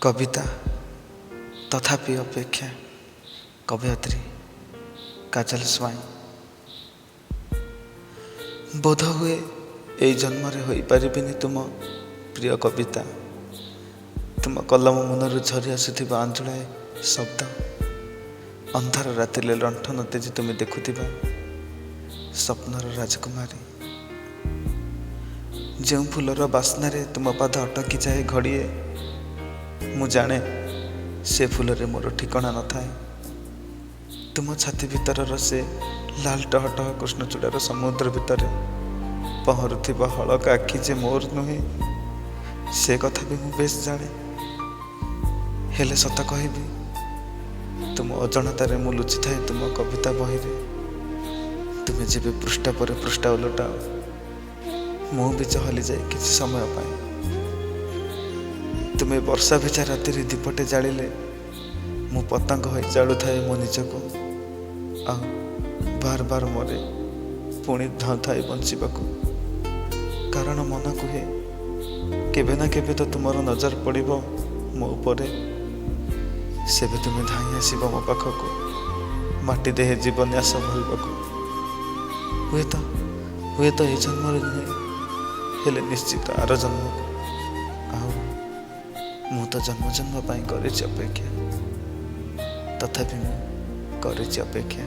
କବିତା ତଥାପି ଅପେକ୍ଷା, କବୟିତ୍ରୀ କାଜଲ ସ୍ୱାଇଁ। ବୋଧ ହୁଏ ଏଇ ଜନ୍ମରେ ହୋଇପାରିବିନି ତୁମ ପ୍ରିୟ କବିତା। ତୁମ କଲମ ମୁନରୁ ଝରି ଆସୁଥିବା ଆଞ୍ଜୁଳାଏ ଶବ୍ଦ, ଅନ୍ଧାର ରାତିରେ ଲଣ୍ଠନ ତେଜି ତୁମେ ଦେଖୁଥିବା ସ୍ୱପ୍ନର ରାଜକୁମାରୀ। ଯେଉଁ ଫୁଲର ବାସ୍ନାରେ ତୁମ ପାଦ ଅଟକି ଯାଏ ଘଡ଼ିଏ, ମୁଁ ଜାଣେ ସେ ଫୁଲରେ ମୋର ଠିକଣା ନଥାଏ। ତୁମ ଛାତି ଭିତରର ସେ ଲାଲ ଟହ ଟହ କୃଷ୍ଣଚୂଡ଼ାର ସମୁଦ୍ର ଭିତରେ ପହଁରୁଥିବା ହଳକ ଆଖି ଯେ ମୋର ନୁହେଁ, ସେ କଥା ବି ମୁଁ ବେଶ ଜାଣେ। ହେଲେ ସତ କହିବି, ତୁମ ଅଜାଣତରେ ମୁଁ ଲୁଚିଥାଏ ତୁମ କବିତା ବହିରେ। ତୁମେ ଯେବେ ପୃଷ୍ଠା ପରେ ପୃଷ୍ଠା ଓଲଟାଅ, ମୁଁ ବି ଚହଲିଯାଏ କିଛି ସମୟ ପାଇଁ। ତୁମେ ବର୍ଷା ଭିଜା ରାତିରେ ଦୀପଟେ ଜାଳିଲେ ମୁଁ ପତଙ୍ଗ ହୋଇ ଜାଳୁଥାଏ ମୋ ନିଜକୁ, ଆଉ ବାର ବାର ମରେ ପୁଣି ଧାଉଁଥାଏ ବଞ୍ଚିବାକୁ। କାରଣ ମନ କୁହେ, କେବେ ନା କେବେ ତ ତୁମର ନଜର ପଡ଼ିବ ମୋ ଉପରେ। ସେବେ ତୁମେ ଧାଇଁ ଆସିବ ମୋ ପାଖକୁ, ମାଟି ଦେହେ ଜୀବନ୍ୟାସ ଭରିବାକୁ। ହୁଏତ ଏ ଜନ୍ମରେ ନୁହେଁ, ହେଲେ ନିଶ୍ଚିତ ଆର ଜନ୍ମକୁ। ଆଉ ମୁଁ ତ ଜନ୍ମ ଜନ୍ମ ପାଇଁ କରିଛି ଅପେକ୍ଷା, ତଥାପି ମୁଁ କରିଛି ଅପେକ୍ଷା।